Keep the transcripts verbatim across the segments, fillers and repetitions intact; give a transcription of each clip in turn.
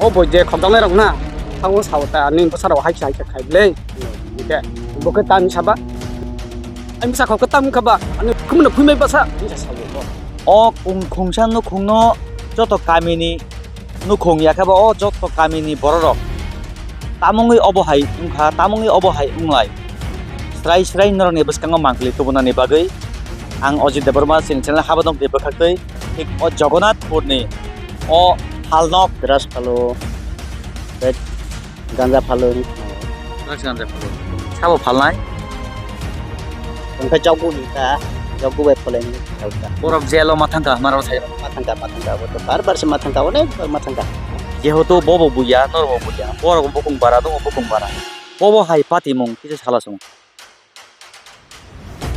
O boi je khokjaknai rok na, thango sao ta, ani bwsa rok hai hai khai ble. Ite, bo khe tam saba. Ani bwsa khok tam kha ba, ani kumno phui mai bwsa, ani sa sao. O kung khungsa nukhungno joto kamini nukhung ya khe ba o joto kamini bororok tamungwi obo hai wngkha, tamungwi obo hai wnglai. Srai srai norokni bwskango mangpili tubunani bagwi ang Ajit Debbarma chini channel Habadok ni bwkhaktwi thik o Jagannathpurni o halnok drugs phalo, tei ganja phalo. Drugs ganja phalo. Sabo phalnai? Wngkha jokbo hinka, jokbo bai phalai hinwi khaikha. Borok jail o ma thangkha, hwnba rok sai. Ma thangkha, ma thangkha, abo to bar bar se ma thangkha, onek bar ma thangkha. Jehetu bobo buya, norbo buya, borok bukung bara, nwng bukung bara. Bobo hai patimung kisa sala song.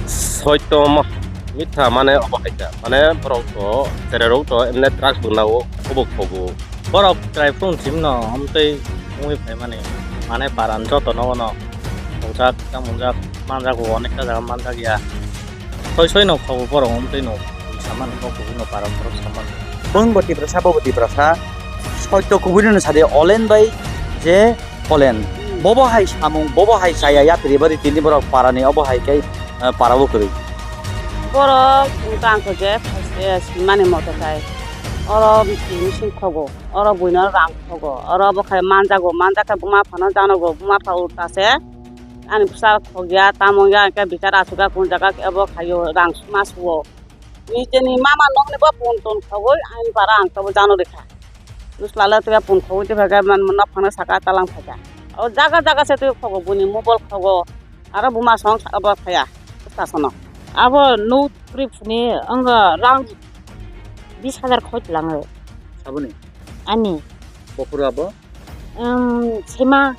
Soito ma-, mitha mane obo hai kha. Mane borok to, cherai rok to emne drugs bo nao, obo khogo. Borok chwrai phuru chimno, amtwi wngwi phaimani. Mane paran joto no ono. Tongjak, tamo wngjak, manjak bo, onekta jaga manjak ya. Soi soi no khogo borok, amtwi no. Saman kok kubui no paran borok saman. Bwng bo Tiprasa, bo bo Tiprasa. Soito kubui no sadi Olen bai je Olen. Bobo hai samung, bobo hai chaya yapri bari tini borok parani obo hai khe, eh, para bo kwrwi. Borok wngkha ang khe je, eh, simani moto khai. Oro bisi mising khogo, oro buino rang khogo, oro bo khai manjago, manjak khe buma phano janogo, buma pha ulta se ani bwsa khogya, tamo ya khe bichar asugya kun jaga khe abo khaio rang suma suo. Nijeni mama nokni bo pun ton khogwi ani bara ang tobo jano rikha. Nuslala tei pun khogwi tei phaikha man nok phano saka talang phaikha. O jaga jaga se tei khogo buni mobile khogo. Aro buma song saka bo phaya. Tasono. Abo no trip ni anga rang bis hajar khoi tlango. Saboni? Ani. Bokura bo? Um, sema.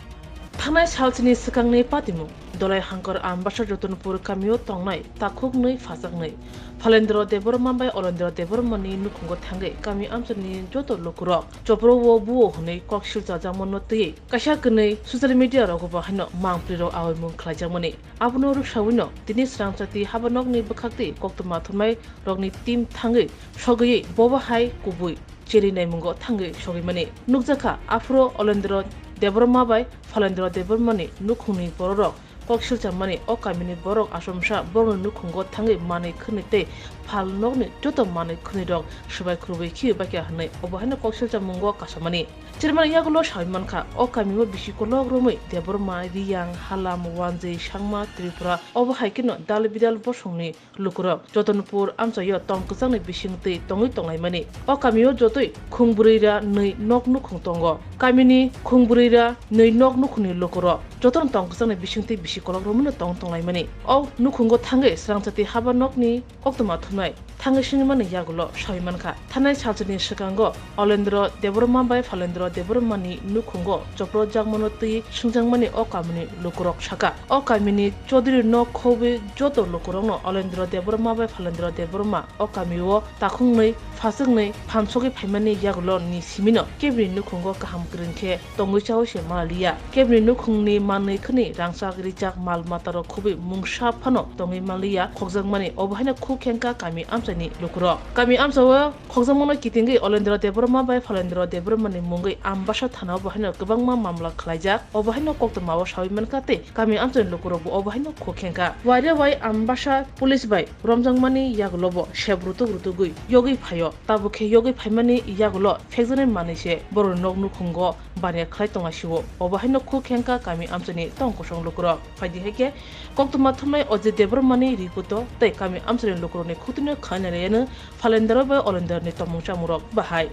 Thangnai salsini swkangni patimung, Dolai Hangkor Ambasa Jotonpur kamio tongnai takhuknwi phajaknwi Phalendro Debbarma bai Olendro Debbarmani nukhungo thangwi kami amchaini joto lukurok chopro o buo hwnwi kok silchajakmano twiwi kaisa kwnwi social media rogo bo haino mangpli rok aoimung khlaijakmani. Abono rwksawino tini swrangchati habanokni bwkhaktwi koktwma thumnai rokni team thangwi sogwi bobo hai kubui cheri naimungo thangwi sogwi mani. Nukjakha, aphuru Olendro Debbarma bai Phalendro Debbarmani nukhungni bororok kok silchamani o kamini borok achomsa borokni nukhungo thangwi manwi khwnwi tei phal nokni joto manwi khwnwirok swbai khurubui khiui baikha hwnwi obo haino kok silchamungo kasamani. Chermani yagulo saui mankha, o kamio bisi kolok romwi Debbarma, Riyang, Halam, Wanjwi, Sangma, Tripura, obo hai kheno dal bidal bosongni lukurok Jotonpur amchaio tong kwchangni bisingtwi tongwi tonglaimani. O kamio jotoi khung bwrwi ra nwi nok nukhung tongo. Kamini khung bwrwi ra nwi nok nukhungni lukurok jotono tong kwchangni bisingtwi bisi kolok romwino tong tonglaimani. O nukhungo thangwi swrangchati haba nokni koktwma thumnai thangwi swngmani yagulo saui mankha. Thanai salsani swkango Olendro Debbarma bai Phalendro Debbarmani nukhungo chopro jakmano twi swngjakmani o kamini lukurok sakha. O kamini Chaudhary no khobwi joto lukurokno Olendro Debbarma bai Phalendro Debbarma o kamio takhuknwi, phaswknwi phansogwi phaimani yaguloni simino kebini nukhungo kaham kwrwng khe tongwi chaui se manliya. Kebini nukhungni manwi khwnwi rangchak rijak mal matarok khobwi mungsa phano tongwi manliya khokjakmani obo haino khuk khengkha kami amchaini lukurok. Kami amchao khokjakmano kitingwi Olendro Debbarma bai Phalendro Debbarmani mungwi Ambasa thana obo haino kwbangma mamla khlaijak. Obo haino koktwmao saui mankha tei kami amchaini lukurokbo obo haino khuk khengkha. Waire wai Ambasa police bai romjakmani yagulobo sep rutuk rutugwi yogwi phaio. Tabuk khe yogwi phaimani yagulo phekjaknai manwi se borokni nok nukhungo baniya khlai tonglaisio. Obo haino khuk khengkha kami amchaini tong kosong lukurok. Phaidi hai khe koktwma thumnai Ajit Debbarmani ripoto tei kami amchaini lukurokni khutino khainai riyano Phalendro bai Olendrani tongmung chamungrok bahai.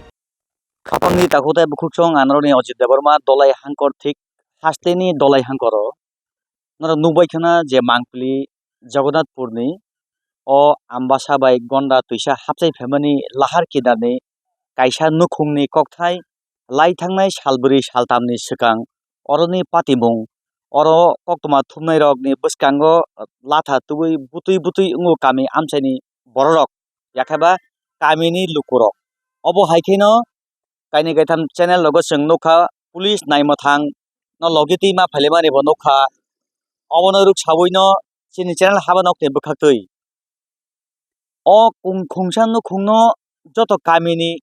Khapangni takhuk tei bukhuksong anorokni Ajit Debbarma Dolai Hangkor thik hasteni Dolai Hangkoro. Norok nukbai khwna je mangpili Jagannathpurni o Ambasa bai Gonda twisa hapchai phaimani lahar kinarni kaisa nukhungni kokthai lai thangnai salbrwi saltamni swkang oroni patimung oro koktwma thumnairokni bwskango latha tubui butui butui wngo kami amchaini bororok yakheba kamini lukurok. Obo hai kheno kainwi kaitham channel rogo chwng nukha, police naimwthang no logi twi ma phailaimani bo nukha. Obono rwk saui no chini channel haba nokni bwkhaktwi. O kung khungsa nukhungno joto kamini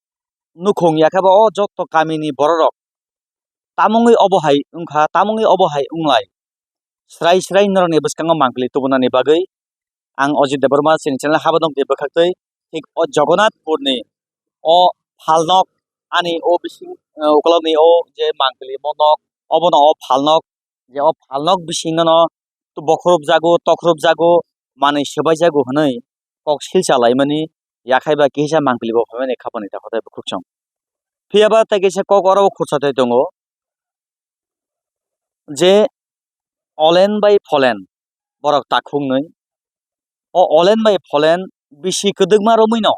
nukhung yakheba o joto kamini bororok tamungwi obo hai wngkha, tamungwi obo hai wnglai. Srai srai norokni bwskango mangpili tubunani bagwi ang Ajit Debbarma chini channel habadokni bwkhaktwi thik o Jagannathpurni o phalnok ani o bising, eh, ukologni o je mangpili monok obono o phalnok je o phalnok bisingono bokhorop jago, tokhorop jago, manwi swbai jago hwnwi kok silsa laimani yakhai ba kisa mangpili bo phaimani khapani dakhotai bukhuk song. Phiya ba tei kisa kok oro khursa tei tongo je Olen bai Pholen borok takhuknwi. O Olen bai Pholen bisi kwdwkma romwino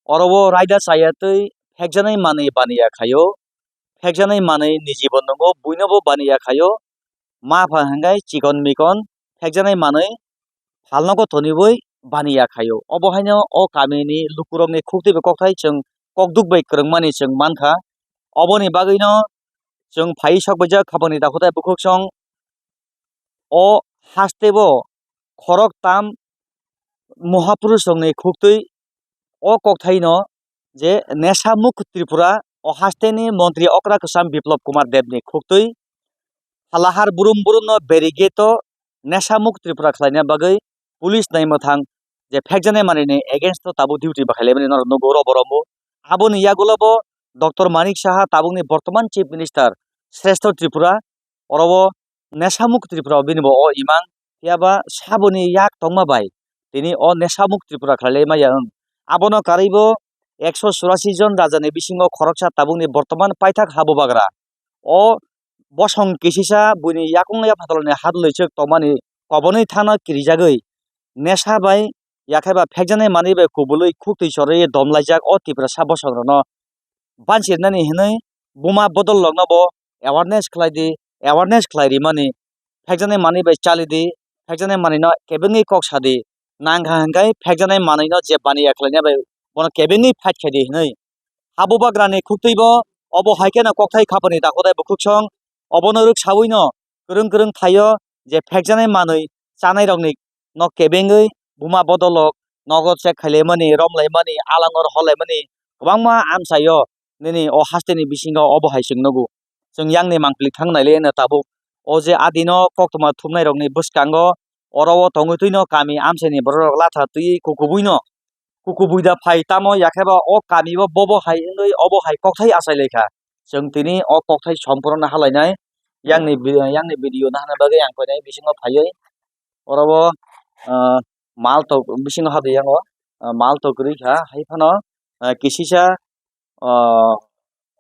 oro o raida chaya twi phekjaknai manwi baniya khaio. Phekjaknai manwi niji bo nwngo, buino bo baniya khaio. Ma pha hwnkhe chikon mikon phekjaknai manwi phalnogo toniwi baniya khaio. Obo haino o kamini lukurokni khuktwi bai kokthai chwng kokduk bai kwrwngmani chwng mankha. Oboni bagwino chwng phai sok baijak khapangni dakhotai bukhuk song. O hasteo khoroktam muhapurushokni khuktwi o kokthaino je Nesha Mukh Tripura o hasteni montri okra kwcham Biplab Kumar Debni khuktwi halahar burum burumno barricade-o Nesha Mukh Tripura khlaina bagwi police naimwthang je phekjaknai manwini against-o tabuk duty bakhailaimani norok nugo oro borokbo. Aboni yagulobo Doctor Manik Saha tabukni bortoman Chief Minister Shrestha Tripura oro o Nesha Mukh Tripura bini bo o imang. Phiya ba saboni yak tongma bai tini o Nesha Mukh Tripura khlailai maya wng. Abono karwi bo ekso churasi jon rajani bisingo khoroksa tabukni bortoman paithak ha bubagra. O bosong kisisa buini yakung yaphatalni hadwlwi chwk tongmani kobonwi thano kirijagwi Nesha bai yakhai ba phekjaknai manwi bai kubului khuktwi chorwi domlaijak o Tiprasa bosongrokno bansirnani hinwi buma bodol rokno bo awareness khlai di, awareness khlai rimani, phekjaknai manwi bai chali di, phekjaknai manwi no kebengwi kok sa di, nangkha hwnkhe phekjaknai manwi no je baniya khlaina bai bono kebengwi fight khai di hinwi. Habubagrani khuktwi bo obo hai kheno kokthai khapani dakhotai bukhuk song obono rwk sawi no kwrwng kwrwng thaio je phekjaknai manwi chanai rokni no kebengwi buma bodolok nogo check khailaimani, romlaimani, alangor holaimani kwbangma amchaio nini o hasteni bisingo obo hai chwng nugo. Chwng yang ni mangpili thang nailai eno tabuk. O je adino koktwma thumnai rokni bwskango oro o tongwi twino kami amchaini borok rok latha twi kukubuino kukubuida phai tamo yakheba o kami o bobo hai wngwi obo hai kokthai achai laikha. Chwng tini o kokthai sompurno halainai yang ni vi-, yang ni video nahana bagwi ang koinai bisingo phaiwi oro o, ah, mal tok bisingo habwi yango, ah, mal tok kwrwi kha hai phano, ah, kisisa, ah,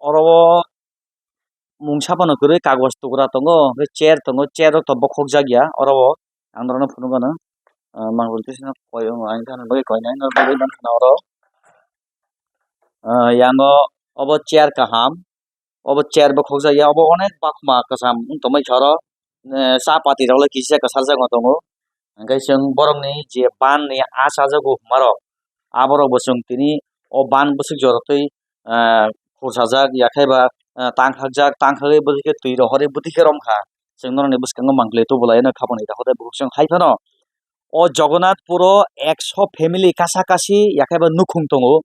oro o mungsa phano kwrwi kagoj tukra tongo, hwnkhe chair tongo, chair rok to bokhokjak ya oro o ang norokno phunukgano, ah, mangpili tisano koi wngo, ang khe ano bagwi koinai norok bagwi mankha na oro, ah, yango obo chair kaham. Obo chair bo khokjak ya, obo onek bakma kwcham wng tongmani khe oro, eh, cha pati rok le kisa kwchar jak tongo. Hwnkhe chwng borokni je ban ni ah chajago hwnmarok, aborok bo chwng tini o ban bwswk jorotwi, eh, khurchajak yakhai ba, eh, tangkhakjak, tangkhagwi bwtwi khe twi rohorwi bwtwi khe romkha. Chwng norokni bwskango mangpili tubulaino khapangni dakhotai bukhuk chwng hai phano o Jagannathpuro ekso family kasa kasi yakhai ba nukhung tongo.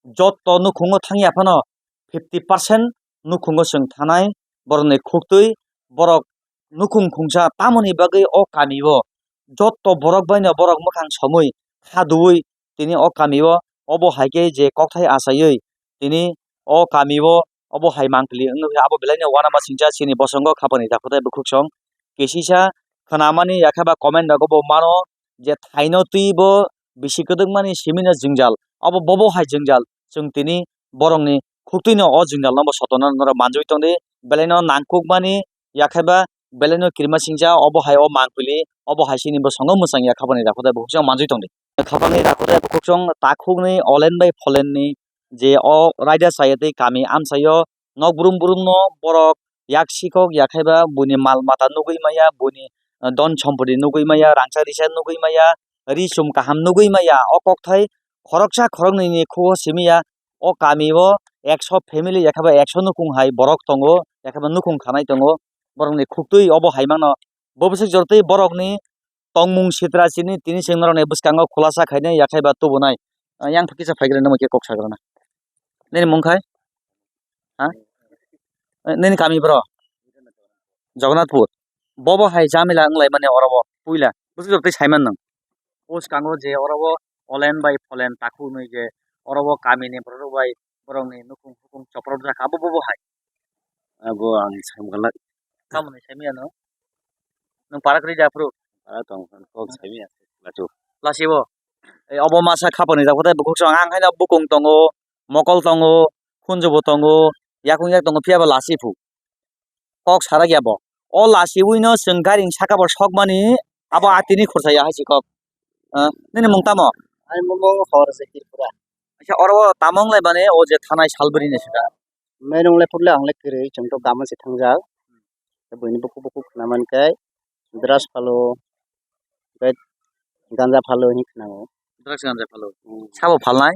Jotto nukhungo thangya phano fifty percent nukhungo chwng thanai borokni khuktwi, borok nukhung khungsa tamoni bagwi o kamio jotto borok baino borok mwkhang somwi kha duwi tini o kamio obo hai khe je kokthai achaiwi tini o kamio obo hai mangpili wngwi abo belaino uanama singcha chini bosongo khapangni dakhotai bukhuk song kisisa khwnamani yakheba comment rogo bo mano je thaino twi bo bisi kwdwkmani simino jwngjal, abo bobo hai jwngjal chwng tini borokni khuktwino o jwngjalno bo sotona norok manjui tongdi, belaino nangkukmani yakheba belaino kirima singcha obo hai o mangpili, obo hai chini bosongo mwchang ya khapangni dakhotai bukhuk chwng manjui tongdi. Khapangni dakhotai bukhuk chwng takhukni Olen bai Pholenni je o raida chaya tei kami amchaio nok brum brumno borok yak sikok yakhaiba buini mal mata nugwi maya, buini, eh, don sompoti nugwi maya, rangchak risa nugwi maya, ri chum kaham nugwi maya. O kokthai khoroksa khoroknwini khugo simi ya. O kamio ekso family yakhaiba ekso nukhung hai borok tongo, yakhaiba nukhung khanai tongo. Borokni khuktwi obo hai mano. Bo bwswk jorotwi borokni tongmung sitra chini tini chwng norokni bwskango khulasa khainai yakhaiba tubunai. Ah, yang kisa phaigrana, namo khe kok sagrana. Nini mung khai? Ha? Nini kami bro? Jagannathpur. Bobo hai jamila wnglaimani oro bo puila. Bwswk jotoi saiman nwng. O swkango je oro bo olen bai pholen takhuk nwi je oro bo kamini borok bai borokni nukhung hukhung chopropjak abo bobo hai. Abo ang samgalak. Tamoni saimiyano. Nwng para kwrwi ja phuru? Para tong kok saimiya. Lachu. Lasibo. Ei obo masa khapani jak tei bukhuk song ang haino bukung tongo, mokol tongo, khunjubo tongo, yakung yak tongo phiya bo lasi phu. Kok sarak ya bo. O lasiwi no chwng gairing saka bo sokmani abo atini khursa ya hai si kok. Ah, nini mung tamo? Ani mung Horjit Tripura. Acha oro tamo wng lai mani o je thanai salbri ni sida. Main wng lai phuru le ang le kwrwi chwng to gama se thangjak. Tei buini bukhuk bukhuk khna man khe drugs phalo, tei ganja phalo hinwi khna o. Drugs ganja phalo. Hmm. Sabo phalnai?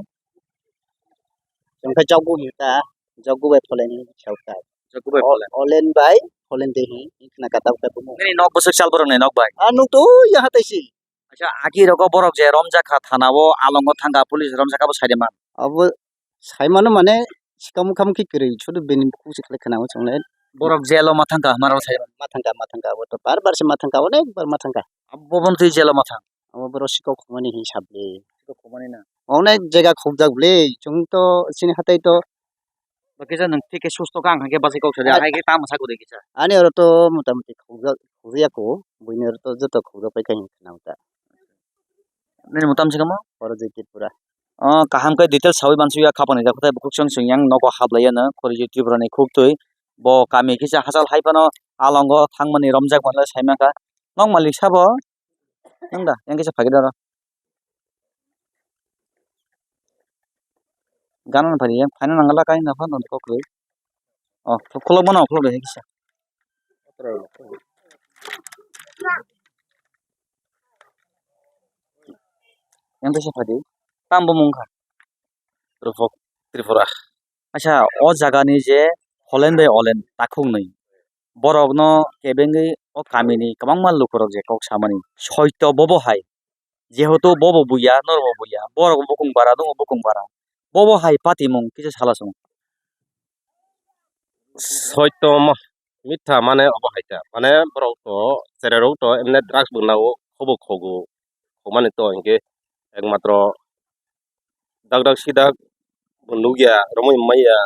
Chwng khe jokgu hinwi ta, jokgu bai pholen hinwi sa o ta. Jokgu bai pholen. Olen bai pholen de hinwi khna kha tabuk tabuk. Nini nok bwswk chal borok ni nok bai? Ah, nuk to ya hatai si. Acha, agi rogo borok je romjak kha thana o, alongo thangkha, police romjak kha bo sai de man. Abo sai mano mane sikamo kham khe kwrwi, sudu bini bukhuk se khlai khna o chwng le. Borok jail o ma thangkha, hwnba rok sai. Ma thangkha, ma thangkha, abo to bar bar se ma thangkha, onek bar ma thangkha. Abo bo twi jail o ma thang. Abo borok sikok khumani hinwi sa bwle. Sikok khumani na. Onek jaga khukjak bwle, chwng to chini hatai to. Ba kisa nwng thik khe susto kha, ang khe bachai kok sadia, hai khe tamo sako de kisa. Ani oro to motamuti khukjak, khukjak ya ko, buini oro to joto khukjak pai kha hinwi khna o ta. Nini mutam se kamo? Oro je Tripura. O kaham khe detail sawi mansuya khapani jak tei bukhuk song song yang nogo hablai ya no khori je Tripura ni khuk twi. Bo kami kisa hachal hai phano alongo thangmani romjak manle sai mankha. Nok malik sabo? Nang da, yang kisa phagi daro. Gana na phari, yang phaina nangala kain na phano kok rwi. Oh, khulok mano, khulok rwi kisa. Yang kisa phadi. Tam bo mungkha. Rupok Tripura. Acha, o jaga ni je holen bai olen takhuk nwi. Borok no kebengwi o kami ni kwbangma lukurok je kok samani. Soito bobo hai. Jehetu bobo buya, norok bo buya, borok bukung bara, nwng bukung bara. Bobo hai patimung kisa sala chwng. Soito ma-, mitha mane obo hai ta. Mane borok to, cherai rok to, emne drugs bo nao, khobo khogo. Khomani to hinkhe ekmatro dak dak sidak bo nukya, romwi manya.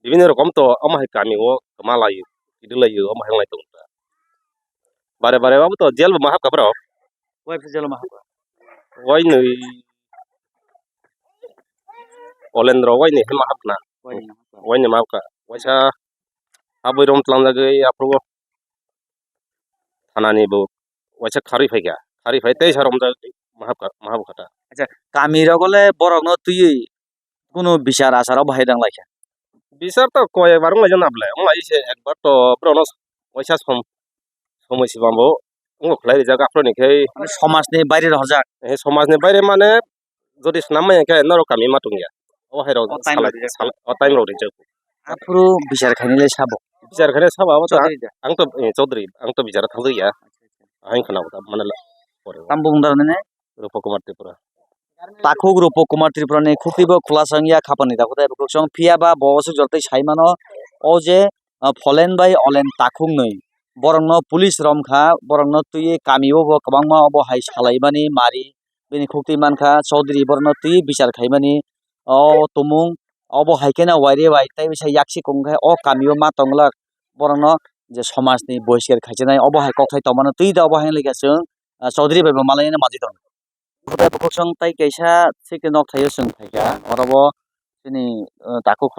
Bibini rokom to omo hai kami o kwma laio, kidui laio, omo hai wng lai tongo ta. Bare bare obo to jail bo ma hapkha borok. Wai phi jail ma hapkha? Wainwi Olendro wainwi hai ma hapna. Wainwi ma hapkha. Wainwi ma hapkha. Waisa aboi rom tlangjagwi aphuru thanani bo waisa kharwi phaikha. Kharwi phai tei sa romjagwi ma hapkha, ma hapkha ta. Acha, kami rogo le borokno twiwi kunu bichar achar o bahai dang lai kha. Bichar to koi ekbar wng lai jana bwle, wng lai se ekbar to borokno waisa som-, somoi se bambo wng khlai rijak aphuru ni khe. Mane somaj ni baire rohorjak. Eh, somaj ni baire mane jodi swnam manya khe norok kami ma tongya. O hai rok o time salai, rok rijak. Salai, o time rok rijak. Aphuru bichar khainai le sabo. Bichar khainai sabo abo to Chaudhary da. Ang to, eh, Chaudhary, ang to bichar thangjakya. Ahain khana bo ta mane la. Tam bumung dara nene? Rupa Kumar Tripura. Takhuk Rupa Kumar Tripura ni khukti bo khulasa wngya khapani takhuk tei bukhuk song phiya ba bo aswk jotoi sai mano o je, ah, pholen bai olen takhuk nwi borokno police romkha, borokno twiwi kami o bo kwbangma obo hai salaimani mari bini khukti mankha Chaudhary borokno twiwi bichar khaimani o tumung obo hai kheno waire bai tei bisa yaksi kung khe o kami o ma tong glak borokno je somaj ni bohiskar khaichinai obo hai kok thai tongmano twi da obo hai wngkha chwng, ah, Chaudhary bai bo malai nw manjak tongo. Bukhuk song tai kaisa sikhe nok thaio chwng phaikha, oro bo chini, uh, takhuk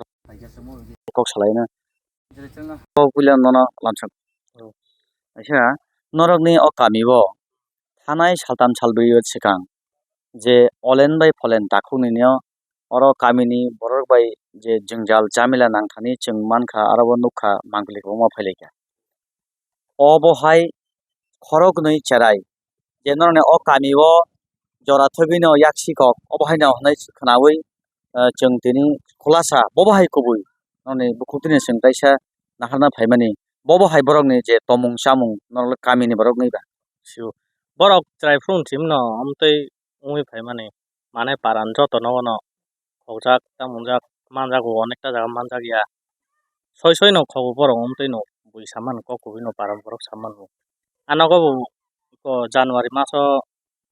kok salaina. O puila nono lamsok. Kaisa norokni o kami o thanai saltam salbrwi o swkang je olen bai pholen takhuk nini o oro kamini borok bai je jwngjal jamila nangthani chwng mankha, aro bo nukha mangpili kwbangma phailaikha. Obo hai khoroknwi cherai je norokni o kami o jora thwgwino yaksi kok obo haino hwnwi khwnawi, eh, chwng tini khulasa bobo hai kubui norokni bukhuk tini chwng kaisa naharna phaimani bobo hai borokni je tomung chamung norok kamini borok wngwi ba. Sio borok chwrai phuru thimno amtwi wngwi phaimani manai paran joto nogono khokjak tamo wngjak manjago onekta jaga manjakya. soi soi no khogo borok, omtwi no bui samani kok kubui no para borok samani. A nogo bo iko January maso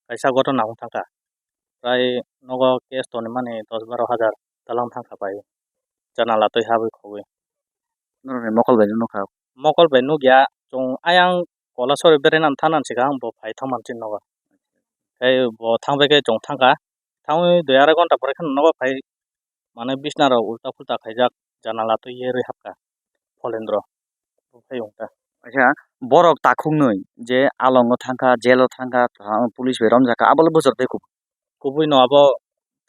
kaisa gotona wng thangkha. Prai nogo case tonwi mani dos baro hajar talang thangkha pai. Janala twi habwi khogwi. Norokni mokol bai nukha. Mokol bai nukya, chwng ayang Kolasori berainan thanani swkang bo phai thangmani chini nogo. Tei bo thangbai khe chwng thangkha. Thangwi dui arai ghonta pore kheno nogo phai, mane bisna rok ulta pulta khaijak, janala twi yerwi hapkha. Pholendro. Bo phai wngkha. Acha, borok takhuknwi je alongo thangkha, jelo thangkha, police bai romjakha, abo le bujor tei kubui. Kubui no abo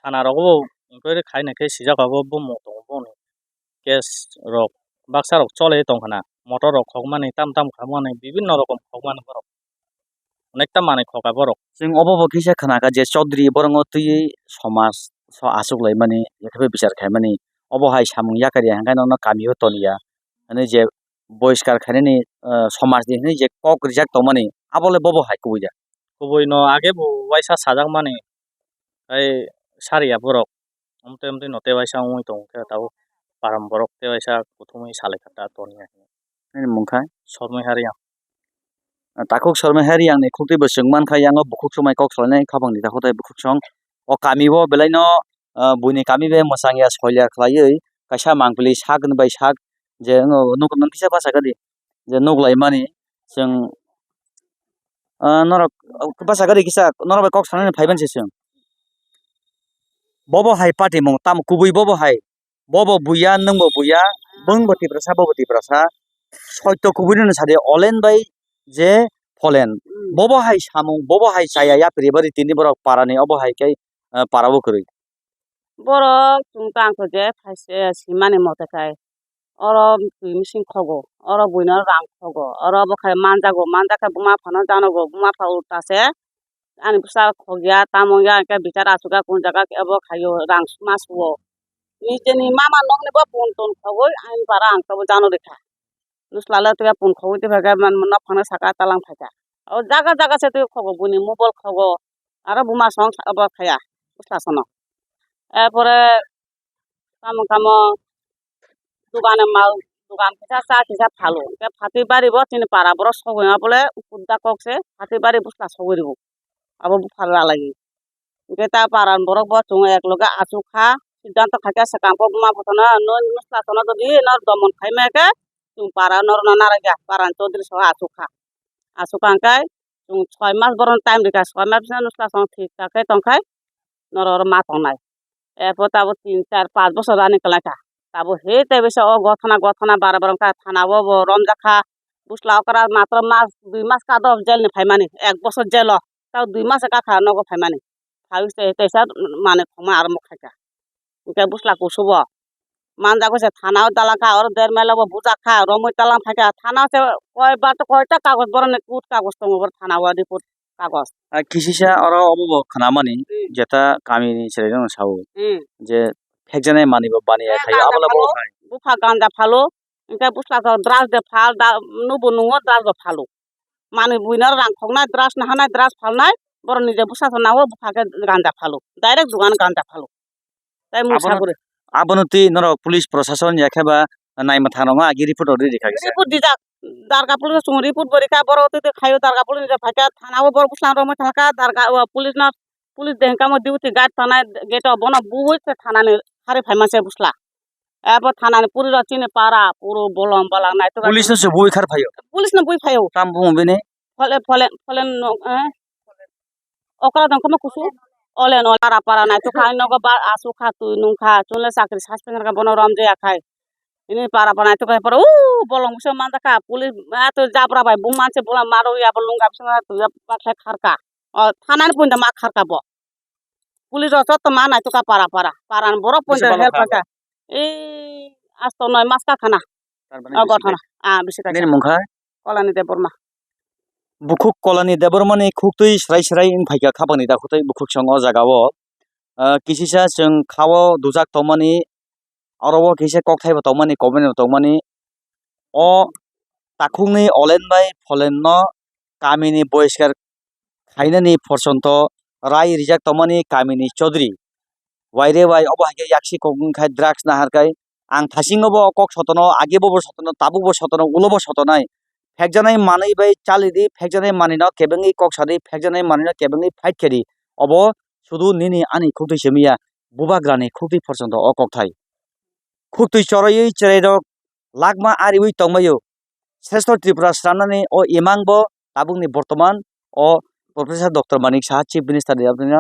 thana rogo bo inquiry khaina khe sijak abo bumung tongo boni. Case rok baksa rok choli tongkha na, motor rok khokmani, tam tam khokmani, bibinno rokom khokmani borok. Onekta manwi khokha borok. Chwng obo bo kisa khna kha je Chaudhary borokno twiwi somaj so achuk laimani, yakhe bichar khaimani, obo hai samung yakarya hwnkhe nono kamio toliya hwnwi je boiskar khainani, ah, somajni hwnwi je kok rijak tongmani, abo le bobo hai kubui da? Kubui no age bo waisa sajakmani, tei sariya borok. Omtwi omtwi no tei waisa wngwi tongo khe tabuk param borok tei waisa kuthumwi salai kha ta toniya hinwi. Nini mung kha? Sormoi Hariang. Takhuk Sormoi Hariang ni khuktwi bo chwng mankha, yang o bukhuk swmai kok salainai kha bangni takhuk tai bukhuk song. O kami o belai no, ah, buini kami bai mwchang ya soilya khlaiwi kaisa mangpili sak ni bai sak je wng nuk nang kisa bachakha di je nuk lai mani chwng, ah, norok bachakha di kisa norok bai kok sanani phai mani se chwng. Bobo hai patimung tamo kubui bobo hai. Bobo buya, nwngbo buya, bwngbo Tiprasa, bobo Tiprasa. Soito kubuino sadi Olen bai je Pholen. Hmm. Bobo hai samung, bobo hai chaya yapri bari tini borok parani obo hai khe, eh, para o kwrwi. Borok chwng tangkho je phaise simani mote khai. Oro twi mising khogo, oro buino rang khogo, oro bo khai manjago, manjak khe buma phano janogo, buma pha ulta se. Ani bwsa khogya, tamo ya, hwnkhe bichar achukya, kun jaga khe abo khaio, rang ma suo. Nijeni mama nokni bo pun tun khogwi, ani para ang tabuk jano rikha. Nuslalo twiya pun khogwi twiphai khe, man, nok phano saka talang phaikha. O jaga jaga se twi khogo, buini mobile khogo, aro buma song abo khaya, bwsla sono. Erpore tamo tamo dogano mal, dogan kisa cha kisa phalo. Hwnkhe phatwi bari bo chini para borok sogwi ma bole kudda kok se phatwi bari bwsla sogwi rwo. Abo bupha rwlai. Hwnkhe ta para ni borok bo chwng ek loge achuk kha. Siddhanto khaikha swkang bo buma photo no, nw bwsla sono jodi nw domon khai ma khe chwng para norok no narwkya, para ni chaudhuri soho achuk kha. Achuk kha hwnkhe chwng soi mas borok no time rikha, soi mas bwskango nw bwsla sono thik thak khe tong khai norok oro ma tongnai. Erpor tabuk tin, char, panch bochor ani kwlai kha. Tabuk he tei bisa o gothana, gothana bara bara wngkha, thana o bo romjak kha. Bwsla okra matro mas, dui mas kado jel ni phaimani, ek bochor jel o. Tabuk dui mas kha kha nogo phaimani. Phaiwi se teisa manwi khongma aro mokhaikha. Hwnkhe bwsla kusu bo manjago se thana o dalang kha, oro der mail o bo bujak kha, romwi talang phaikha. Thana o se koi bar to koita kagoj borok ni kut kagoj tongo, boro thana o report kagoj. Ah, kisisa oro obo bo khwnamani, hmm, jeta kamini chwrairokno sao, hmm, je phekjaknai manwi bo baniya, eh, khaio, ganja abo le phalo, bo hai. Bupha ganja phalo, hwnkhe bwsla khe drugs de phal, da, nubo nungo drugs bo phalo. Manwi buino rang khoknai, drugs naharnai, drugs phalnai, borok nije bwsla khe nao, bupha khe ganja phalo, direct dogan ganja phalo. Tai mung abono, saguri. Abono twi norok police prosason ya khe ba naima thang rok agi report rok riri kha kisa. Report dijak, Darga police o chwng report bo rikha, borok twi twi khaio, Darga police ni phaikha, thana o borok bwslang romwi thangkha, Darga o police no, police de hwnkhe omo duty guard tongnai gate o, bono bui se thana ni hari phai manse bwsla. Abo thana ni puri rok chini para puro bolong balang naitok. Police no se bui khar phaio. Police no bui phaio. Tam bumo bini? Phole, phole, phole no, eh? Okra dong kono kusu. Olen, olen, para, para, naitok kha, nogo ba, asuk kha, twi nung kha, chwngno chakri suspend kha, bono rom jaya khai. Ini para, para, naitok kha, para, u, bolong bwskango manjak kha, police, a, to jabra bai, bung manse, bola maro, ya, bo lunga bwskango, to, ya, ba, khe kharka. O, thanani punda ma kharka bo. Police rok joto ma naitok kha, para, para, para, borok punda help kha. Bisi bolong kha. Ei, asto noi mas kha khana. Tar mane o bisi gothana. Ah, bisi kaisa. Nini mung kha? Kolani Debbarma. Bukhuk Kolani Debbarmani khuktwi srai srai wng phaikha khapangni dakhwtwi bukhuk song o jaga o. Ah, kisisa chwng kha o dujak tongmani, oro o kisa kokthai bo tongmani, comment bo tongmani. O takhukni Olen bai Pholen no kamini boiskar khainani porjonto rai rijak tongmani kamini Chaudhary. Waire wai obo hai khe yaksi kok wng khai drugs nahar khai Ang thasingno bo kok sotono, age bo bo sotono, tabuk bo sotono, ulo bo sotonai. Phekjaknai manwi bai chali di, phekjaknai manwino kebengwi kok sa di, phekjaknai manwino kebengwi fight khe di. Obo sudu nini ani khuktwi simi ya, bubagrani khuktwi phorsonto o kokthai. Khuktwi choraiwi chwrairok lakma ariwi tongbaio. Sreshto Tripura swnamnani o imang bo tabukni bortoman o Professor Doctor Manik Saha, Chief Minister ni aboni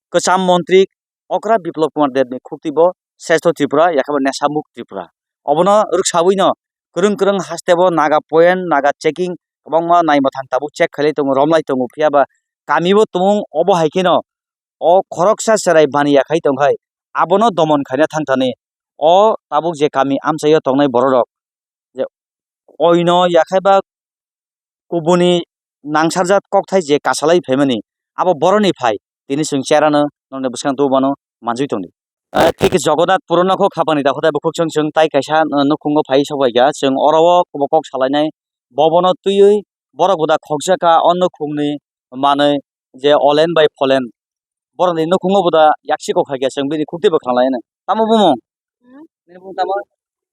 kwcham montri okra Biplab Kumar Deb ni khukti bo Sreshto Tripura yakhe bo Nesamuk Tripura. Obono rwksawi no kwrwng kwrwng haste bo Naga point, Naga checking kwbangma naima thang tabuk check khailai tongo, romlai tongo, phiya ba kami bo tumung obo hai kheno o khoroksa cherai baniya khai tongkhai abono domon khaina thangthani o tabuk je kami amchaio tongnai bororok je oino yakhai ba kubuni nangsarjak kokthai je kasalai phaimani abo boroni phai tini chwng cherano nokni bwskang tubumano manjui tongdi. Eh, thik Jagannath Puro nokho khapani dakho tei bukhuk chwng chwng tai kaisa, eh, nukhungo phai sobaikha chwng oro o kubui kok salainai bobono twiwi borok buda khokjakha o nukhungni manwi je olen bai pholen borokni nukhungo buda yaksi kok khaikha chwng bini khukti bwkhanglai nw tamo bumung? Hmm? Nini bumung tamo?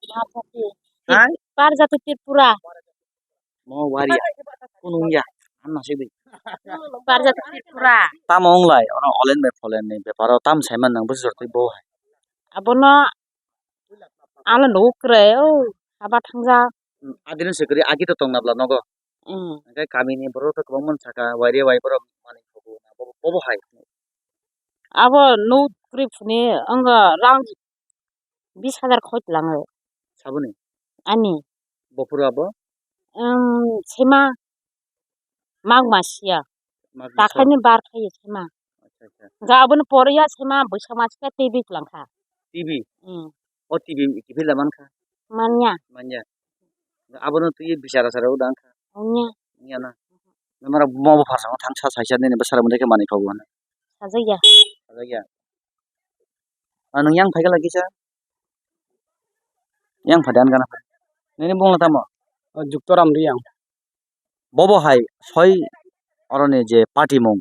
Barjati. Hai? Barjati Tripura. Mo waria. Kunung ya. Hamna sidi. Barjati Tripura. Tamo onglai, oro olen bai pholen ni beparo tam saiman nang bwswk twi bo hai. Abono ano nugo kwrwi, o haba thangja. Hmm, adino se kwrwi, agi to tong nabla nogo. Hmm. Hingke kami ni borok to kwbangma saka, waire wai borok manwi khubu, bobo, bobo hai. Abo nuk kwrwi phuni, wngkha rang bis hajar khoi tlango. Saboni? Ani. Bophuru abo? Em, sema magma sia. Magma sia. Takhaini bar khayo sema. Acha, acha. Ga abono poriya sema bwsa maska T V twlangkha. T V? Hmm. O T V, T V la mankha? Manya. Manya. Abono twi bichara sara o dang kha? Manya. Manya na. Namara mo bo pharsa thang sa saisa nini bwsara mudai khe manwi kha bo. Sajakya. Sajakya. Ah, nwng yang phaikha lagi sa? Yang phai dan gana phai. Nini bung tamo? Oh, Juktoram Riyang. Bobo hai soi oroni je party mung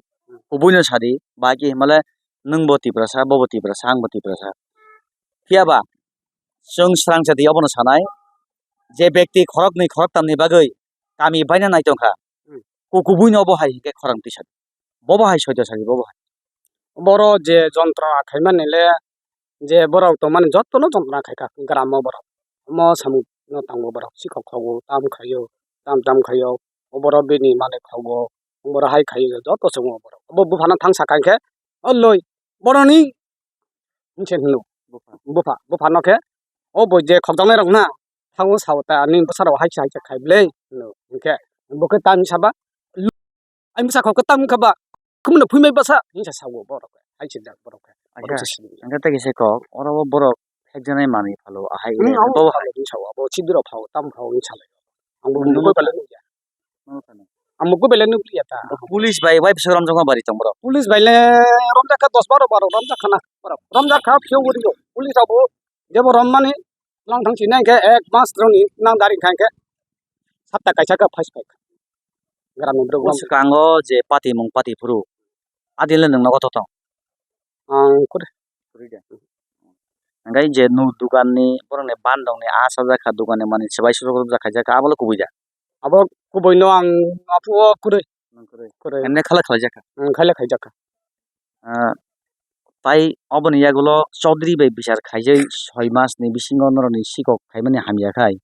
kubui no sadi ba ki himale nwng bo Tiprasa, bo bo Tiprasa, ang bo Tiprasa. Phiya ba chwng srang chati obono sanai je bekti khoroknwi khoroktamni bagwi kami baina nai tongkha. Hmm. Ku kubui no bo hai hinkhe khorang twi sadi. Bobo hai soito sadi bobo hai. Boro je jontrona khaimani le je borok tongmani jotono jontona khaikha gramo borok. Omo samung no tango borok sikhok khogo tam khaio tam tam khaio. O borok bini manwi khogo borok hai khaio joto chwngo borok. Obo buphano thang sakha hinkhe o loi boroni hinkhe hino bupha bupha no khe o bo je khokjaknai rok na thango sao ta ani bwsarok hai hai khai ble hino hinkhe bo khe tam saba. Ai bwsa kok kwtam wngkha ba, khumno phwimai bwsa hinsa sao borok hai se jak borok hai. Borok se sini. Hingke tei kisa kok oro o borok phekjaknai manwi phalo ahai. Hmm, abo bo hai hinsa abo chibirok phao tam phao hinsa lai. Ang bo mukoi belai nukya. Ang mukoi belai nukliya ta. Police bai wai bwswk romjakma bari tong borok? Police bai le romjakha dos baro baro romjakha na borok romjakha phiyok uri police abo jebo rommani lang thang sinai khe ek mas roni nang dari khai khe sapta kaisa khe phai phai. Gram ni borok. O swkango je pati mung pati phuru. Adile nwng nogo totong. Ang kuri. Kuri de. Hingke je nu dukan ni borok ni bandong ni a sajak kha dukan ni manwi swbai sujuk rwjak khaijak kha abo le kubui da. Abo kubui no ang aphuru o kuri. Nwng kuri. Kuri. Emne khala khlaijak kha. Ang khala khaijak kha. Ah, tai oboni yagulo Chaudhary bai bichar khaijai soi mas ni bisingo norok ni sikok khaimani hamya khai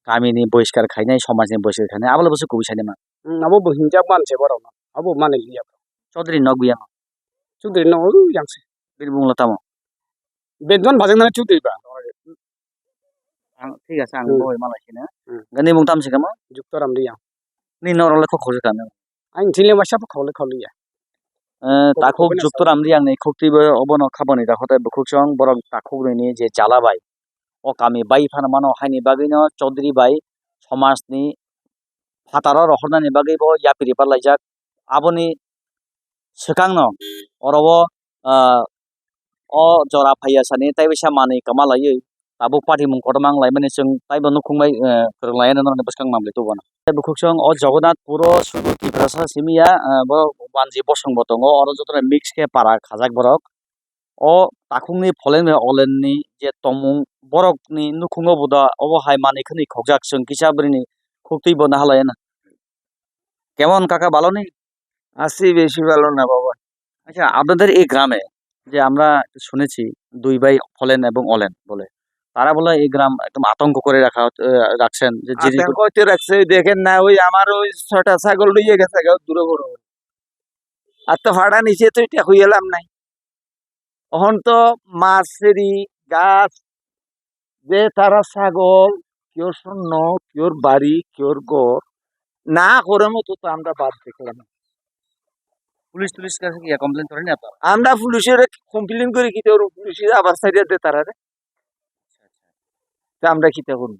kami ni boiskar khainai somaj ni boiskar khainai abo le bwswk kubui sainai ma. Hmm, abo bo hinjak manse borok no. Abo mani liya. Chaudhary nok biya. Chaudhary nok uru yang se. Bini bung lo tamo? Bedon bajang nani Chaudhary ba. Ang thik ase ang hmm. Bo mala sina. Hmm. Gani bung tam se kamo? Juktoram Riyang. Ni norok le kok khojak kami. Ang thile masa bo khole khole ya. Eh, takhuk Juktoram Riyang ni khukti bo obono khaboni da hotai bukhuk song borok takhuk ni je jala bai. O kami bai phano mano haini bagwi no Chaudhary bai somaj ni phataro rohornani bagwi bo yapiri parlaijak. Aboni swkangno oro o, ah, o jora phaiya sani tei bisa manwi kwma laiwi tabuk patimung kotorma wng laimani chwng taibo nukhung bai, eh, kwrwng laiya norokni bwskang mamlai tubuno. Tei bukhuk chwng o Jagannath puro sudu Tiprasa simi ya, eh, borok wanji bosong bo tongo oro jotono mix khe para khajak borok. O takhukni pholen bai olenni je tongmung borokni nukhungo bo da obo hai manwi khwnwi khokjak chwng kisa bwrwini khuktwi bo nahalaiya na. কেমন কাকা, ভালো নেই? আছি বেশি ভালো না বাবা। আচ্ছা, আপনাদের এই গ্রামে যে আমরা শুনেছি দুই ভাই ফলেন এবং অলেন বলে, তারা বলে এই গ্রাম একদম আতঙ্ক করে রাখা হচ্ছে, আহ, রাখছেন যে যিনি আতঙ্ক হইতে রাখছে, ওই দেখেন না, ওই আমার ওই ছয়টা ছাগল লইয়া গেছে গা দূরে বড়। আর তো ভাড়া নিচে তো এটা হইলাম নাই। অহন তো মাছ ফেরি, গাছ, যে তারা ছাগল, কেউ স্বর্ণ, কেউর বাড়ি, কেউর ঘর, না করে মতো তো আমরা বাদ দেখলাম। পুলিশ টুলিশ কাছে কি কমপ্লেন করেনি আপনারা? আমরা পুলিশের কমপ্লেন করি কি তোর পুলিশে আবার ছাড়িয়ে দে তারা রে। তা আমরা কি তা করবো?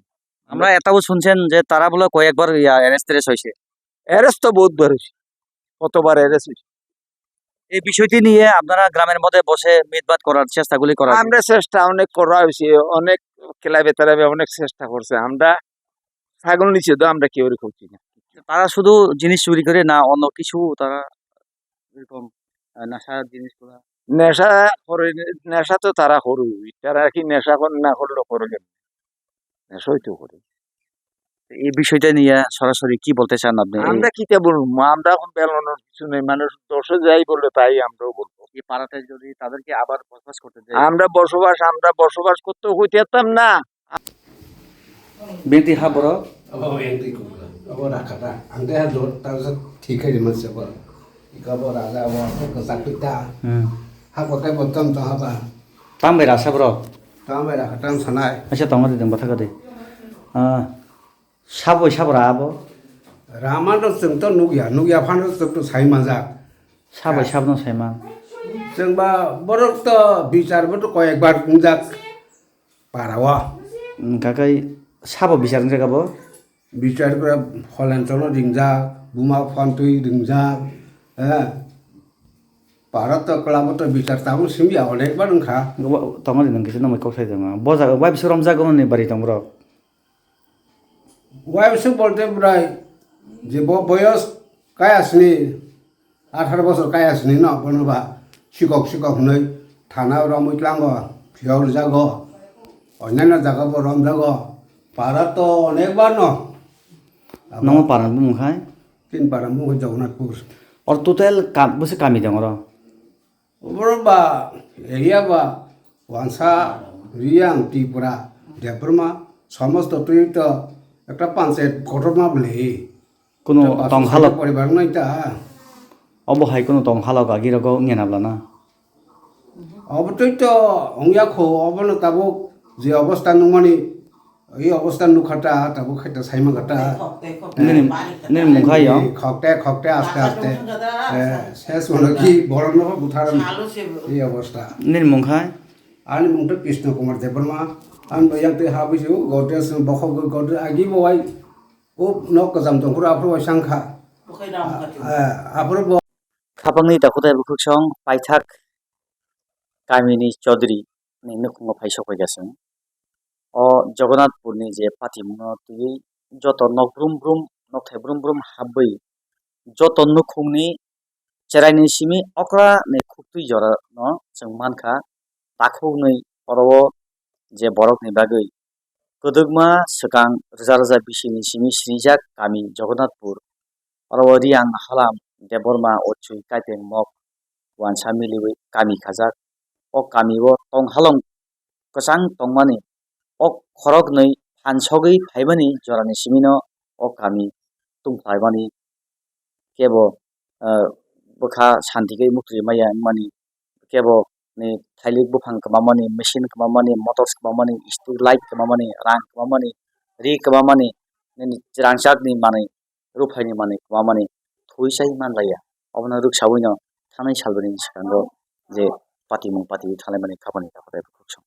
আমরা এটাও শুনছেন যে তারা বলে কয়েকবার ইয়া অ্যারেস্ট ট্যারেস্ট হয়েছে। অ্যারেস্ট তো বহুতবার হয়েছে, কতবার অ্যারেস্ট হয়েছে। এই বিষয়টি নিয়ে আপনারা গ্রামের মধ্যে বসে মিটমাট করার চেষ্টাগুলি করা হয়েছে? আমরা চেষ্টা অনেক করা হয়েছে, অনেক ক্লাবে ট্লাবে অনেক চেষ্টা করছে। আমরা ছাগল নিচে তো আমরা কেউ করছি না। তারা শুধু জিনিস চুরি করে না, অন্য কিছু তারা এরকম, আহ, নেশার জিনিসগুলা? নেশা করে, নেশা তো তারা করুই, তারা কি নেশা কর-, না করলে করে কেন? নেশাই তো করে। এই বিষয়টা নিয়ে সরাসরি কি বলতে চান আপনি? এই আমরা কিতা বলবো? আমরা এখন বেলানোর কিছু নেই, মানুষ দশে যাই বলে তাই আমরাও বলবো। এই পাড়াতে যদি তাদেরকে আবার বসবাস করতে দেয়? আমরা বসবাস, আমরা বসবাস করতে হইতে পারতাম না। Bengtwi ha borok? Abo bengtwi kubra. Abo rakha ta. Ang tei ha dor, ta sa thik khai rima se borok. Ika bo raja bo, abo kwchak twi ta. Hmm. Ha kotai bo tom tong ha ba. Tam bai rasa borok? Tam bai rakha, tam sanai. Acha tongo de dong, bathaka de. Ah, sabo, sabo ra abo? Rama no chwng to nukya, nukya phano chwng to sai manjak. Sabo, sabo no sai man. Chwng ba borok to bichar bo to koyek bar wngjak. Para o. Hwnkha khe sabo bichar wngkha bo? Bichar khe pholen chono ringjak, buma phantwi ringjak, eh. Para to kwlabo to bichar tabuk simi ya onek bar wngkha. Tongo de nwng kisa nokmai kok sai tongo. Bo jaga bai bisu romjak, omo ni bari tong borok. Uaisa bolte bwrai je bo boyos kaya sini, atharo bosor kaya sini no, bono ba sikok sikok hwnwi thana romwi tlango, phiyok rwjago, onyaino jaga bo romjago, para to onek bar no. Nomo para bumung khai? Tin para bumung khai Jagannathpur. Or total kam, bwswk kami dong oro? Oborok ba area ba Wansa, Riyang, Tripura, Debbarma, somosto twi to ekta panchayat kotorma bwlwi. Kuno tong halok poribar wngnai ta. Obo hai kuno tong halok agi rogo wngya na bwlana? Obo twi to wngya kho, obono tabuk je obostha nungmani, ei obostha nukha ta, tabuk khaita saimang kha ta. Nini, nini mungkha yo? Khokte, khokte, aste, aste. Eh, ses mano ki, borok no buthar. Ei obostha. Nini mungkha? Ani mung to Krishna Kumar Debbarma. Ang bo yang twi habwi se, Godrej bokhok, Godrej agi bo wai. O nok kwcham tong phuru aphuru wai sang kha. Eh, aphuru bo. Khapangni takhuk tei bukhuksong paithak kamini Chaudhary ni nukhungo phai sokphaikha chwng. O Jagannathpurni je patimungno twiwi joto nok brum brum, nokthai brum brum habwi joto nukhungni cheraini simi okra ni khuktwi jorano chwng mankha. Takhuknwi oro-o je borokni bagwi kwdwkma swkang rwja rwja bisini simi sinijak kami Jagannathpur. Oro-o Riyang Halam Debbarma Ochwi Kaipeng Mok wansa miliwi kami khajak. O kami-o tong halong kwchang tongmani, o khoroknwi phan sogwi phaimani jorani simino o kami tungphlaimani. Kebo, ah, bwkha santi khe muktwi maya wngmani, kebo ni thailik buphang kwmamani, machine kwmamani, motors kwmamani, street light kwmamani, rang kwmamani, ri kwmamani, nini rangchakni manwi, ruphaini manwi kwmamani thwi chai manlaiya. Obono rwksawino thanai salbreni swkango je patimung pati thanlaimani khapani takhuk tei bukhuksong.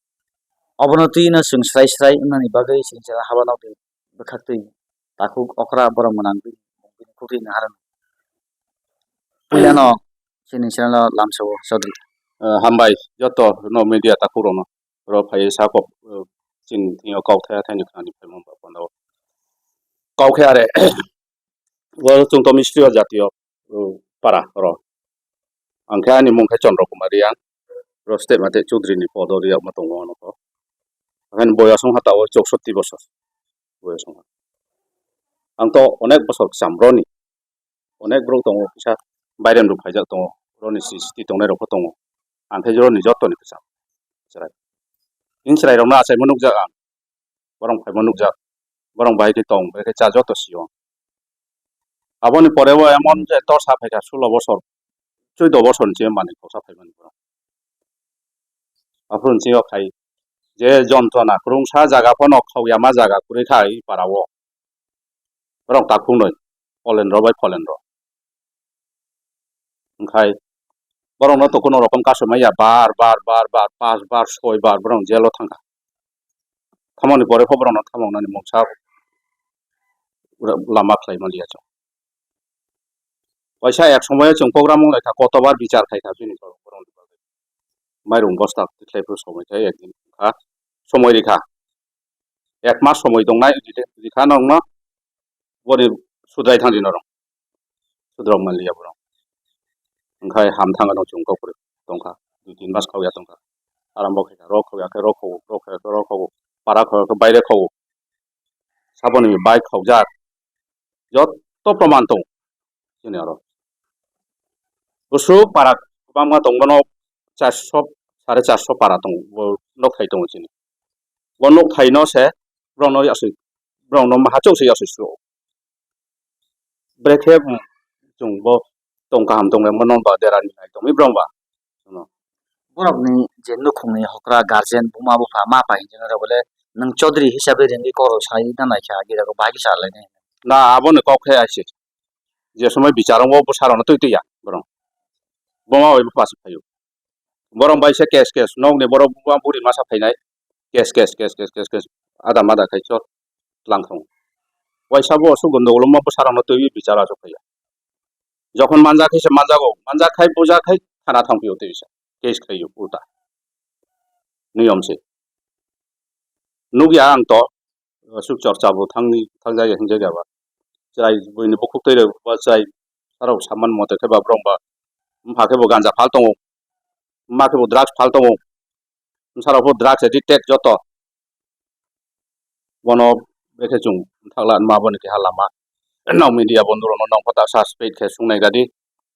Obono twino chwng srai srai wngnani bagwi chwng chwla haba nokni bwkhaktwi takhuk okra borok mwnang twi bini khuktwi naharwng. Puilano chini channel o lamsao Chaudhary. Eh, hambai joto no media takhuk rokno. Oro phai sakok, eh, chini thwngyo kok thaya thaini khnani phaimung ba pano. Kok khe are, o chwng to mistri o jatiyo, eh, para oro. Ang khe ani mung khe Chandra Kumar Riyang. Oro step mate Chaudhary ni podo riyakma tongo ano to. Haikhe boyos wngkha tabuk chowsatti bosor. Boyos wngkha. Ang to onek bosor kwcham roni. Onek borok tongo kisa bairem rok phaijak tongo. Roni srishti tongnai rok pho tongo. Ang khe roni joto ni kwcham. Chwrai. Chini chwrai rokno achaimo nukjak ang. Borok phaima nukjak, borok bai khe tong, bai khe cha joto sio. Aboni pore bo emon je torsa phaikha sulo bosor, chuddo bosor ni simi manwi torsa phaimani borok. Aphuru ni simi khai je jontrona kwrwngsa jaga phano khawya ma jaga kwrwi kha i para o. Borok takhuk noi, Polendro bai Polendro. Wngkhai borokno to kuno rokom kasumai ya, bar, bar, bar, bar, pas bar, soi bar borok jelo thangkha. Thamoni pore kho borokno thamongnani mungsa lama khlai manliya chwng. Waisa ek somoyo chwng program wng laikha, kotobar bichar khaikha bini borok, borokni bagwi. Mairung bosta tikhlai phuru somoi khe ekdin wngkha, somoi rikha. Ek mas somoi tongnai rikha nokno, boni sudrai thangdi norok. Sudrok manliya borok. Wngkhai ham thangano chwng kok kwrwi tongkha. Dui tin mas khawya tongkha. Arambo khaikha, rok khawya khe rok khawo, rok khawya khe rok khawo, para khawya khe baire khawo. Saboni bike khawjak. Joto proman tong. Chini aro. Bwswk para kwbangma tong bono charso, sare charso para tongo, bo nok thai tongo chini. Bo nok thai no se borokno yaswi, borokno hachuk se yaswi suo. Brekhe chwng bo tong kaham tong rengma non ba derani nai tongwi borok ba. Borokni je nukhungni hokra guardian buma bupha ma pai hinjinai rok bole nwng Chaudhary hisabe ringwi kok rok sai na naikha agi rok bahai khe sa lainai. Na aboni kok khe aise. Je somoi bichar wngbo bwsarokno twi twi ya borok. Buma bai bupha se phaio. Borok bai se kes kes nokni borok buma buri masa phainai. Kes kes kes kes kes kes. Ada mada khai chot tlang thung. Waisa bo aswk gondogolo ma bwsarokno twi bichar aswk phaiya. Jokhon manjak khe se manjago, manjak khai bujak khai thana thang phio twi sa. Kes khaio ulta. Niyom se. Nukya ang to, aswk chorcha bo thangni, thangjaya hingjaya ba. Chwrai buini bukhuk twi rok ba chwrai sarok saman mote khe ba borok ba. Bupha khe bo ganja phal tongo, buma khe bo drugs phal tongo, bwsarok bo drugs addicted joto. Bono brekhe chwng thakla ma boni keha lama. Nok media bondhu rokno nokpha ta suspect khe sungnai gadi.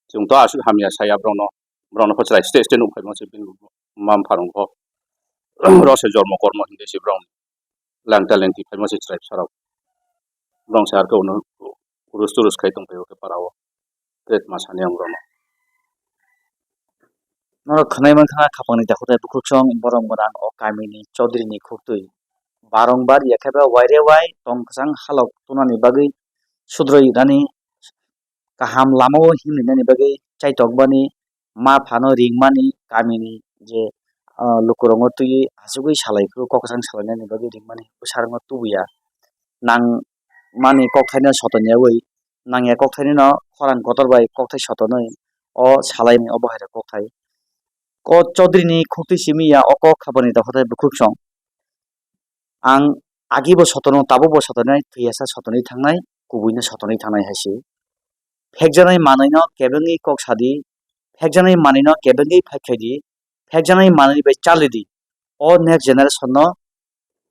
Chwng to aswk hamya saya borokno, borokno pho chwrai stage stage nuk phaima se bini mama pharong kho. Rose jormo kormo hinwi se borok lang talenti phaima se chwrai bwsarok. Borok se arkhe uno urus turus khai tong phai o khe para o. Kret ma sani ang borokno. Norok khwnai mankha khapangni dakhutai bukhuksong borom gwnang o kamini Chaudhary ni khuktwi. Barong bar ya khe ba waire wai tong kwchang halok tunani bagwi sudroi rani kaham lama o himni nani bagwi chaitok bani ma phano ringmani kamini je, ah, lukurokno twiwi achugwi salai phuru kok kwchang salainani bagwi ringmani bwsarokno tubuya nang mani kokthaino sotonyawi nangya kokthaino khorang kotor bai kokthai sotonwi o salaini obo hai rok kokthai. O Chaudhary ni khuktwi simi ya o kok khapani dakhutai bukhuksong. Ang agi bo sotono, tabuk bo sotonai, thwiyasa sotonwi thangnai, kubuino sotonwi thangnai hai se. Phekjaknai manwino kebengwi kok sadi, phekjaknai manwino kebengwi phaikhaidi, phekjaknai manwi bai chalidi. O next generation no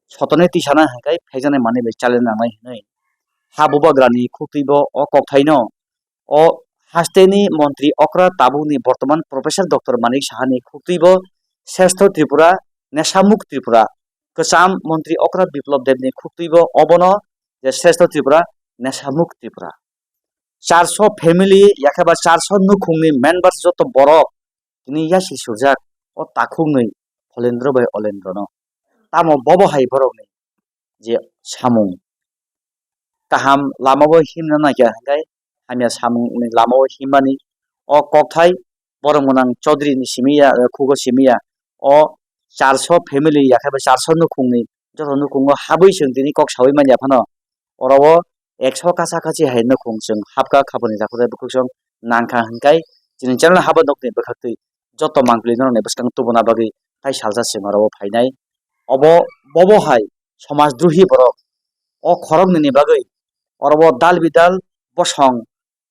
sotonwi tisana hwnkhe phekjaknai manwi bai chalina nangnai hwnwi. Ha bubagrani khuktwi bo o kokthaino o hasteni montri okra tabukni bortoman Professor Doctor Manik Sahani khuktwi bo Srestho Tripura, Nesamuk Tripura, kwcham montri okra Biplab Debni khuktwi bo obono je Srestho Tripura, Nesamuk Tripura. Charso family yakhe ba charso nukhungni members joto borok tini yasi sujak o takhuknwi Pholendro bai Olendrono. Tamo bobo hai borokni je samung kaham lama o himna naikha hwnkhe hamya samungni lama o himmani o kokthai borok gwnang Chaudhary ni simi ya, eh, khugo simi ya. O charso family ya khe ba charso nukhungni joto nukhungo habwi chwng tini kok sawi manya phano oro o ekso kacha kachi hai nukhung chwng hapkha khapani takhuk tei bwkhuk chwng nangkha hwnkhe chini channel habo nokni bwkhaktwi joto mangpili norokni bwskang tubuna bagwi tai salsa chwng oro o phainai. Obo bobo hai somaj drohi borok o khoroknwini bagwi oro o dal bidal bosong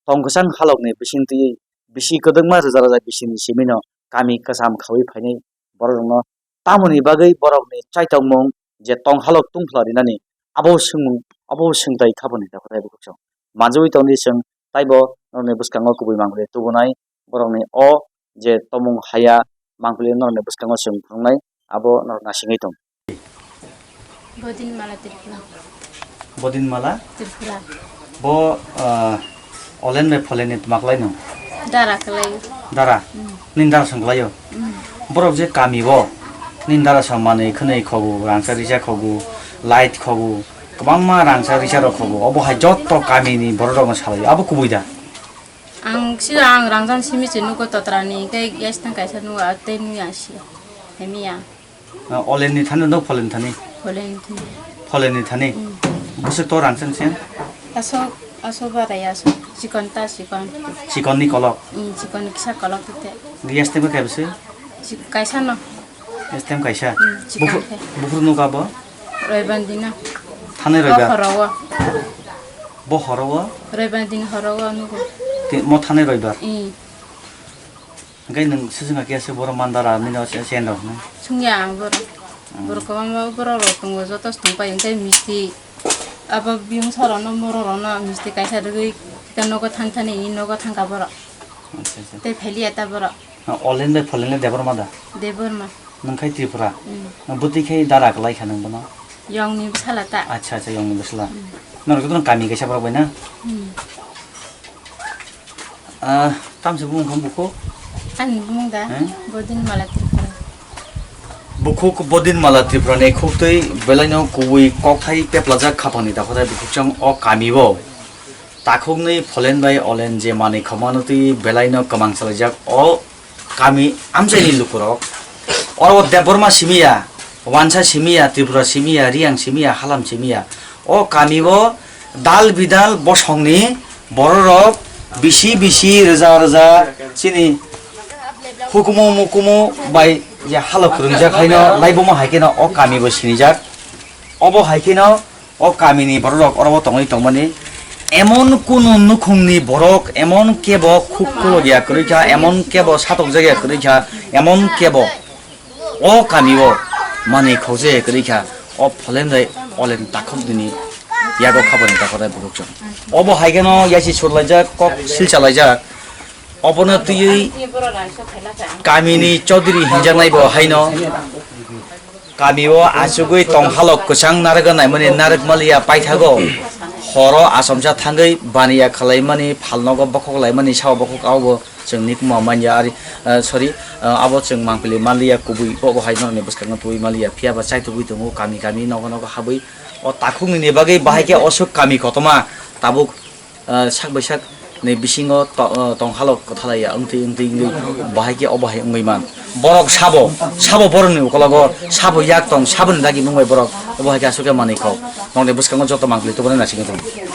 tong kwchang halokni bisingtwi bisi kwdwkma rwja rwja bisini simino kami kwcham khawi phainai borok rokno tamoni bagwi borokni chaitokmung je tong halok tungphla rinani abo swngmung abo swngtai khaboni dakhotai bwkhak chwng manjui tongdi chwng taibo norokni bwskango kubui mangpili tubunai borokni o je tomung haya mangpili norokni bwskango chwng phunuknai abo norok nasingwi tong. Bodin Mala Tripura. Bodin Mala? Tripura. Bo, ah, Olen bai Pholen ni tma kwlai no? Dara kwlai. Dara? Hmm. Nini dara song kwlai o? Hmm. Borok je kami o, nini dara song manwi khwnwi khogo, rangchak richak khogo, light khogo, kwbangma rangchak richak rok khogo. Obo hai jotto kami ni borok rok no salai o. Abo kubui da? Ang sida ang rangchak simi se nugo totra ni, tei gas tank kaisa nugo, tei nui asi. Hemi ya. Ah, Olen ni thani no Pholen thani? Pholen ni thani. Pholen ni thani? Hmm. Bwswk to rang chang chen? Aso, aso barai aso. Chikon ta chikon. Chikon ni kolok? Hmm, chikon ni kisa kolok tite. Yes te kai bwswk? Chik-, kaisa no. Yes tem kaisa? Hmm, chikon Buphur, te. Buphur nuka bo? Roiban dina. Thani O roibar? Horo o. Bo horo o? Roiban din horo o nugo. Ti-, mo thani roibar? Hmm. Hingke nwng sijwng khe se borok mandara nini o se, se rok no? Sungya ang borok. Hmm. Borok kwbangma borok rok tongo joto se tongpai hingke misti abo biyung soro no moro rok no misti kaisa rwgwi khe nogo thang thani nogo thangka borok. Acha, acha. Tei pheliya ta borok. Ha, Olen bai Pholen le Debbarma da? Debbarma. Nwng khai Tripura? Hmm. Bwtwi khai dara kwlai kha nwng bono? Yong ni bwsala ta. Acha, acha, yong ni bwsala. Hmm. Norok joto no kami kaisa borok bai na? Hmm. Ah, tamse bumung kha bukhuk? Ani bumung da, Eh? Bodin Mala Tripura. Bukhuk Bodin Mala Tripura ni khuktwi belaino kubui kokthai peplajak khapangni dakhotai bukhukchang o kami o. Takhuknwi Pholen bai Olen je manwi khomano twi belaino kwmang salaijak o kami amchaini lukurok. Oro Debbarma simiya, Wansa simiya, Tripura simiya, Riyang simiya, Halam simiya. O kami o dal bidal bosongni bororok bisi bisi rwja rwja chini hukumu mukumu bai je halok kwrwngjak haino laibomo hai kheno o kami bo sinijak. Obo hai kheno o kamini bororok oro o tongwi tongmani emon kunu nukhungni borok emon kebo khuk kulok ya kwrwi kha, emon kebo satokjak ya kwrwi kha, emon kebo o kami o manwi khokjak ya kwrwi kha. O Pholen bai Olen takhuk nini yago khaboni dakhotai bukhuk chwng. Obo hai kheno yasi surlaijak, kok silchalaijak. Obono twiwi kamini chaudhuri hinjaknai bo haino. Kami o achugwi tong halok kwchang narwk naimani narwk maliya paithago. Horo achomsa thangwi baniya khwlaimani phalnogo bokhok laimani sao bokhok abo chwng nikma manya ari, eh, sorry, eh, abo chwng mangpili maliya kubui bo bo hai norokni bwskango tubui maliya phiya ba chaitugwi tongo kami kami nogo nogo habwi o takhuknini bagwi bahai khe oswk kami kotorma tabuk ah, sak bai sak ni bisingo to-, ah, tong halok kwthalaiya wngtwi wngtwi wngwi bahai khe obo hai wngwi man. Borok sabo, sabo borokni ukologo sabo yak tong, saboni dagi mung bai borok obo hai khe aswk khe manwi kok. Nokni bwskango joto mangpili tubunai naisingwi tongo.